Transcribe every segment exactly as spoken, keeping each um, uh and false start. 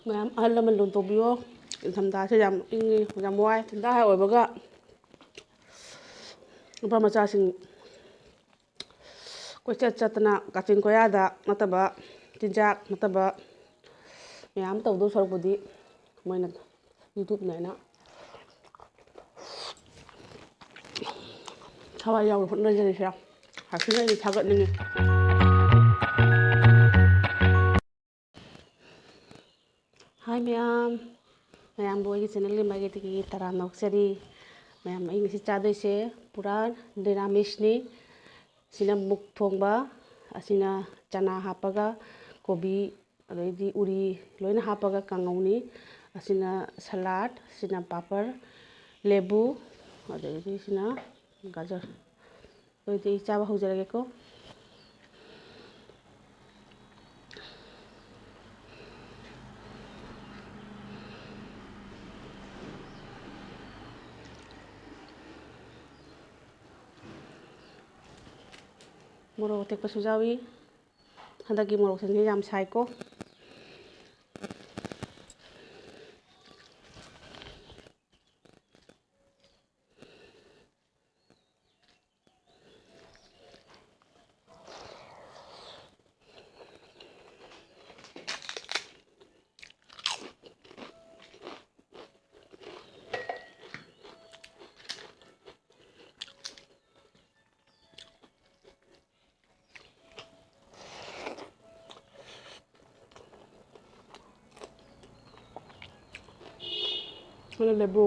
ꯃꯌꯥꯝ ꯑꯍꯜ ꯂꯃꯟ ꯂꯨꯅ ꯇꯧꯕꯤꯌꯣ꯫ ꯏꯪꯊꯝꯊꯥꯁꯦ ꯌꯥꯝ ꯏꯪꯉꯤ, ꯌꯥꯝ ꯋꯥꯏ꯫ ꯏꯪꯊꯝꯊꯥ ꯑꯣꯏꯕꯒ ꯅꯨꯄꯥ ꯃꯆꯥꯁꯤꯡ ꯀꯣꯏꯆꯠ ꯆꯠꯇꯅ ꯀꯥꯆꯤꯟ ꯀꯣꯌꯥꯗ ꯅꯠꯇꯕ, ꯆꯤꯟꯖꯥꯛ ꯅꯠꯇꯕ ꯃꯌꯥꯝ ꯇꯧꯗꯧ ꯁꯔꯨꯛꯄꯨꯗꯤ ꯃꯣꯏꯅ YouTubeꯅꯦꯅ ꯊꯋꯥꯏ ꯌꯥꯎꯅ ꯍꯣꯠꯅꯖꯔꯤꯁꯦ ꯍꯥꯏꯁꯤꯅ ꯑꯩꯗꯤ ꯊꯥꯒꯠꯅꯤꯡꯉꯤ꯫ ꯍꯥꯏ ꯃꯌꯥꯝ, ꯃꯌꯥꯝꯕꯨ ꯑꯩꯒꯤ channelꯒꯤ ꯃꯥꯏꯀꯩꯗꯒꯤ ꯇꯔꯥꯝꯅ ꯑꯣꯛꯆꯔꯤ꯫ ꯃꯌꯥꯝ, ꯑꯩ ꯉꯁꯤ ꯆꯥꯗꯣꯏꯁꯦ ꯄꯨꯔꯥ ꯅꯤꯔꯥꯃꯤꯁꯅꯤ꯫ ꯁꯤꯅ ꯃꯨꯛ ꯊꯣꯡꯕ, ꯑꯁꯤꯅ ꯆꯅꯥ ꯍꯥꯞꯄꯒ, ꯀꯣꯕꯤ, ꯑꯗꯩꯗꯤ ꯎꯔꯤ ꯂꯣꯏꯅ ꯍꯥꯞꯄꯒ ꯀꯥꯡꯉꯧꯅꯤ꯫ ꯑꯁꯤꯅ salad, ꯑꯁꯤꯅ ꯄꯥꯄꯔ, ꯂꯦꯕꯨ, ꯑꯗꯩꯗꯤ ꯁꯤꯅ ꯒꯥꯖꯔ꯫ ꯑꯗꯨꯗꯤ ꯑꯩ ꯆꯥꯕ ꯍꯧꯖꯔꯒꯦꯀꯣ꯫ ꯃꯣꯔꯣꯛ ꯑꯇꯦꯛꯄꯁꯨ ꯌꯥꯎꯏ꯫ ꯍꯟꯗꯛꯀꯤ ꯃꯣꯔꯣꯛꯁꯤꯡꯁꯦ ꯌꯥꯝ ꯁꯥꯏꯀꯣ꯫ ꯑꯗꯨꯒ ꯂꯦꯕꯨ꯫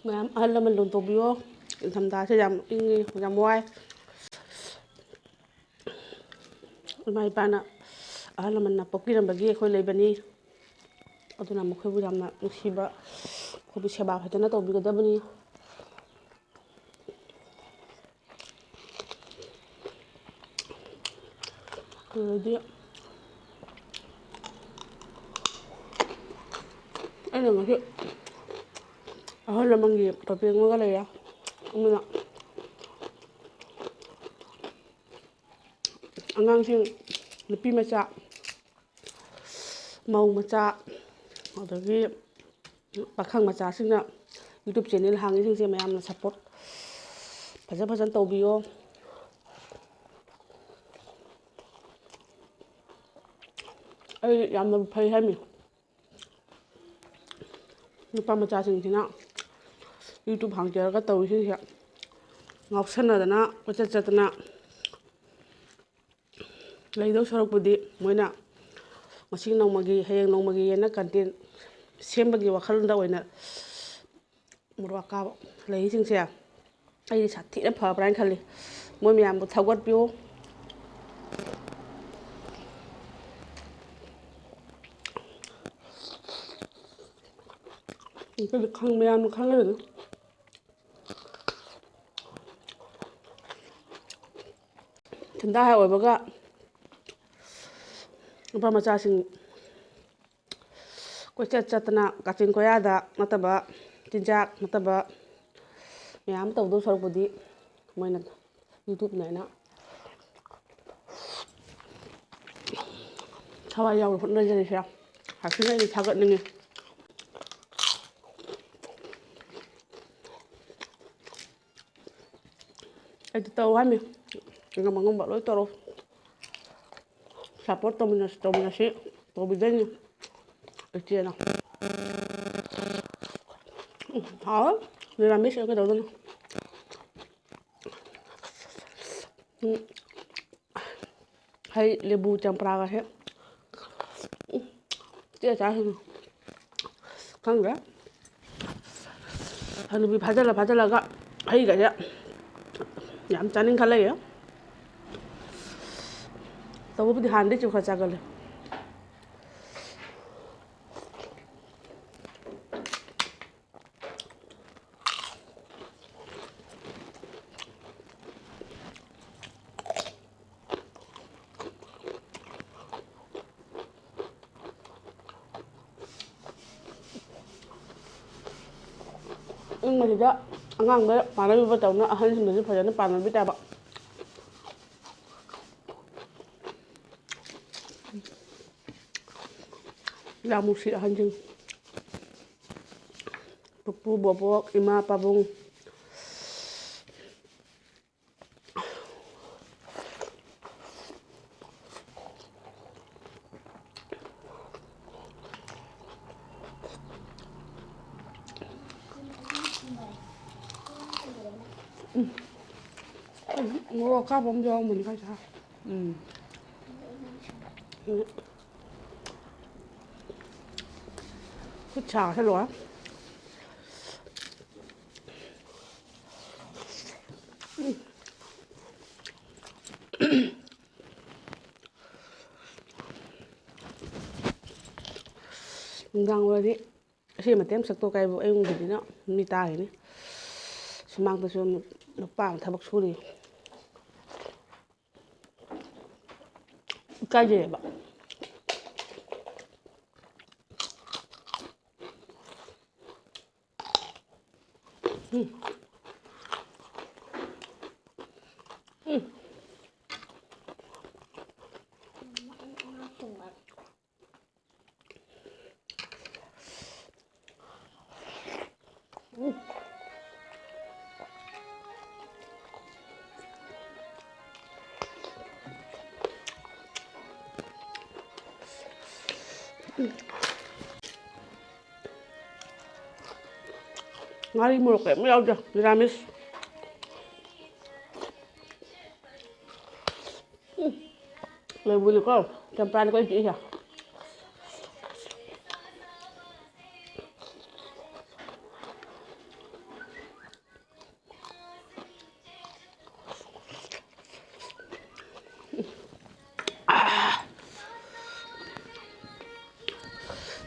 ꯃꯌꯥꯝ ꯑꯍꯜ ꯂꯃꯟ ꯂꯨꯅ ꯇꯧꯕꯤꯌꯣ꯫ ꯏꯪꯊꯝꯊꯥꯁꯦ ꯌꯥꯝ ꯏꯪꯉꯤ, ꯌꯥꯝ ꯋꯥꯏ꯫ ꯏꯃꯥ ꯏꯄꯥꯅ, ꯑꯍꯜ ꯂꯃꯟꯅ ꯄꯣꯛꯄꯤꯔꯝꯕꯒꯤ ꯑꯩꯈꯣꯏ ꯂꯩꯕꯅꯤ꯫ ꯑꯗꯨꯅ ꯃꯈꯣꯏꯕꯨ ꯌꯥꯝꯅ ꯅꯨꯡꯁꯤꯕ, ꯑꯩꯈꯣꯏꯕꯨ ꯁꯦꯕꯥ ꯐꯖꯅ ꯇꯧꯕꯤꯒꯗꯕꯅꯤ꯫ ꯑꯗꯨꯗꯤ ꯑꯩꯅ ꯉꯁꯤ ꯑꯍꯜ ꯂꯃꯟꯒꯤ ꯇꯣꯄꯤꯛ ꯑꯃꯒ ꯂꯩꯔꯦ꯫ ꯑꯗꯨꯅ ꯑꯉꯥꯡꯁꯤꯡ, ꯅꯨꯄꯤ ꯃꯆꯥ, ꯃꯧ ꯃꯆꯥ, ꯑꯗꯒꯤ ꯄꯥꯈꯪ ꯃꯆꯥꯁꯤꯡꯅ YouTube channel ꯍꯥꯡꯉꯤꯁꯤꯡꯁꯦ ꯃꯌꯥꯝꯅ support ꯐꯖ ꯐꯖꯅ ꯇꯧꯕꯤꯌꯣ꯫ ꯑꯩ ꯌꯥꯝꯅ ꯐꯩ ꯍꯥꯏꯃꯤ꯫ ꯅꯨꯄꯥ ꯃꯆꯥꯁꯤꯡꯁꯤꯅ YouTube ꯍꯥꯡꯖꯔꯒ ꯇꯧꯔꯤꯁꯤꯡꯁꯦ ꯉꯥꯎꯁꯟꯅꯗꯅ ꯀꯣꯏꯆꯠ ꯆꯠꯇꯅ ꯂꯩꯗꯧ ꯁꯔꯨꯛꯄꯨꯗꯤ ꯃꯣꯏꯅ ꯉꯁꯤ ꯅꯣꯡꯃꯒꯤ, ꯍꯌꯦꯡ ꯅꯣꯡꯃꯒꯤ ꯍꯥꯏꯅ content ꯁꯦꯝꯕꯒꯤ ꯋꯥꯈꯜꯗ ꯑꯣꯏꯅ ꯃꯣꯔꯣꯛ ꯑꯀꯥꯕ ꯂꯩꯔꯤꯁꯤꯡꯁꯦ ꯑꯩꯗꯤ ꯁꯥꯊꯤꯅ ꯐꯕ꯭ꯔꯥ ꯍꯥꯏꯅ ꯈꯜꯂꯤ꯫ ꯃꯣꯏ ꯃꯌꯥꯝꯕꯨ ꯊꯧꯒꯠꯄꯤꯌꯨ꯫ ꯑꯩꯈꯣꯏꯗꯤ ꯈꯪ-, ꯃꯌꯥꯝꯅ ꯈꯪꯅꯔꯤꯗꯨꯅꯤ꯫ ꯊꯤꯟꯗꯥ ꯍꯥꯏ ꯑꯣꯏꯕꯒ ꯅꯨꯄꯥ ꯃꯆꯥꯁꯤꯡ ꯀꯣꯏꯆꯠ ꯆꯠꯇꯅ ꯀꯥꯆꯤꯟ ꯀꯣꯌꯥꯗ ꯅꯠꯇꯕ, ꯆꯤꯟꯖꯥꯛ ꯅꯠꯇꯕ ꯃꯌꯥꯝ ꯇꯧꯗꯧ ꯁꯔꯨꯛꯄꯨꯗꯤ ꯃꯣꯏꯅ YouTubeꯅꯦꯅ ꯊꯋꯥꯏ ꯌꯥꯎꯅ ꯍꯣꯠꯅꯖꯔꯤꯁꯦ ꯍꯥꯏꯁꯤꯅ ꯑꯩꯗꯤ ꯊꯥꯒꯠꯅꯤꯡꯉꯤ꯫ ꯑꯩꯗꯤ ꯇꯧ ꯍꯥꯏꯃꯤ꯫ ꯑꯉꯝ ꯑꯉꯝꯕ ꯂꯣꯏ ꯇꯧꯔꯣ꯫ Support ꯇꯧꯃꯤꯟꯅꯁꯤ, ꯇꯧꯃꯤꯟꯅꯁꯤ, ꯇꯧꯕꯤꯗꯣꯏꯅꯤ ꯏꯆꯦꯅ꯫ ꯎꯝ, ꯍꯥꯎꯋꯦ꯫ ꯃꯤꯔꯥꯃꯤꯁ ꯑꯣꯏ ꯀꯩꯗꯧꯗꯣꯏꯅꯣ? ꯎꯝ, ꯍꯩ, ꯂꯦꯕꯨ, ꯆꯝꯄ꯭ꯔꯥꯒꯁꯦ꯫ ꯎꯝ, ꯆꯦ ꯆꯥꯁꯤꯅ ꯈꯪꯗ꯭ꯔꯦ꯫ ꯍꯅꯨꯕꯤ ꯐꯥꯖꯤꯜꯂ ꯐꯥꯖꯤꯜꯂꯒ ꯍꯩꯒꯁꯦ ꯌꯥꯝ ꯆꯥꯅꯤꯡꯈꯠꯂꯛꯑꯦ꯫ ꯇꯧꯕꯕꯨꯗꯤ ꯍꯥꯟꯅꯗꯩꯁꯨ ꯈꯔ ꯆꯥꯒꯜꯂꯦ꯫ ꯏꯪꯕꯁꯤꯗ ꯑꯉꯥꯡꯗ ꯄꯥꯟꯅꯕꯤꯕ ꯇꯧꯅ ꯑꯍꯟꯁꯤꯡꯗꯁꯨ ꯐꯖꯅ ꯄꯥꯟꯅꯕꯤ ꯇꯥꯕ꯫ ꯌꯥꯝ ꯅꯨꯡꯁꯤ ꯑꯍꯟꯁꯤꯡ꯫ ꯄꯨꯄꯨ, ꯕꯣꯕꯣꯛ, ꯏꯃꯥ, ꯄꯥꯕꯨꯡ꯫ ꯎꯝ꯫ ꯃꯣꯔꯣꯛ ꯑꯀꯥꯞꯄ ꯑꯃꯁꯨ ꯌꯥꯎꯔꯝꯕꯅꯤ ꯀꯥꯏ ꯆꯠꯈ꯭ꯔꯦ? ꯎꯝ꯫ ꯎꯝ꯫ ꯈꯨꯠ ꯁꯥꯒꯁꯦ ꯂꯣꯏꯔꯦ꯫ ꯅꯨꯡꯗꯥꯡ ꯑꯣꯏꯔꯗꯤ ꯑꯁꯤ ꯃꯇꯦꯛ ꯑꯃ ꯁꯛꯇꯣꯛ ꯀꯥꯏꯕꯨ ꯑꯌꯨꯛ ꯅꯨꯡꯊꯤꯜꯅꯤꯅ ꯃꯤ ꯇꯥꯈꯤꯅꯤ꯫ ꯁꯨꯃꯥꯡꯗꯁꯨ ꯅꯨꯄꯥ ꯑꯃ ꯊꯕꯛ ꯁꯨꯔꯤ꯫ ꯏꯀꯥꯏꯖꯩꯌꯦꯕ꯫ ꯎꯝ꯫ ꯎꯝ꯫ ꯉꯥꯔꯤ ꯃꯣꯔꯣꯛ ꯀꯔꯤꯝ ꯌꯥꯎꯗꯦ, ꯃꯤꯔꯥꯃꯤꯁ꯫ ꯎꯝ꯫ ꯂꯩꯕꯨꯅꯤꯀꯣ, ꯆꯝꯄ꯭ꯔꯥꯅꯤꯀꯣ ꯑꯩ ꯆꯤꯛꯏꯁꯦ꯫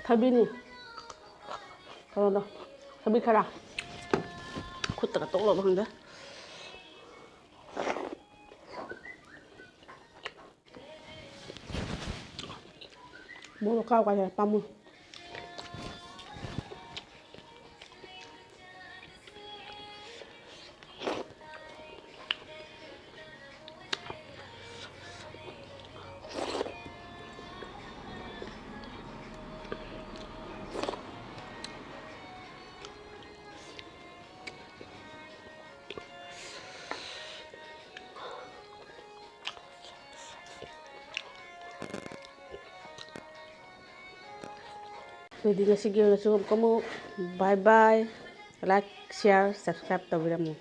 ꯊꯕꯤꯅꯤ꯫ ꯀꯩꯅꯣꯗꯣ, ꯊꯕꯤ ꯈꯔ꯫ ꯈꯨꯠꯇꯒ ꯇꯣꯛꯂꯕ ꯈꯪꯗꯦ꯫ ꯃꯣꯔꯣꯛ ꯀꯥꯎ ꯀꯥꯏ ꯄꯥꯝꯃꯨ꯫ ꯑꯗꯨꯗꯤ ꯉꯁꯤꯒꯤ ꯑꯣꯏꯅꯁꯨ ꯑꯃꯨꯛꯀ ꯑꯃꯨꯛ bye bye, like, share, subscribe ꯇꯧꯕꯤꯔꯝꯃꯨ꯫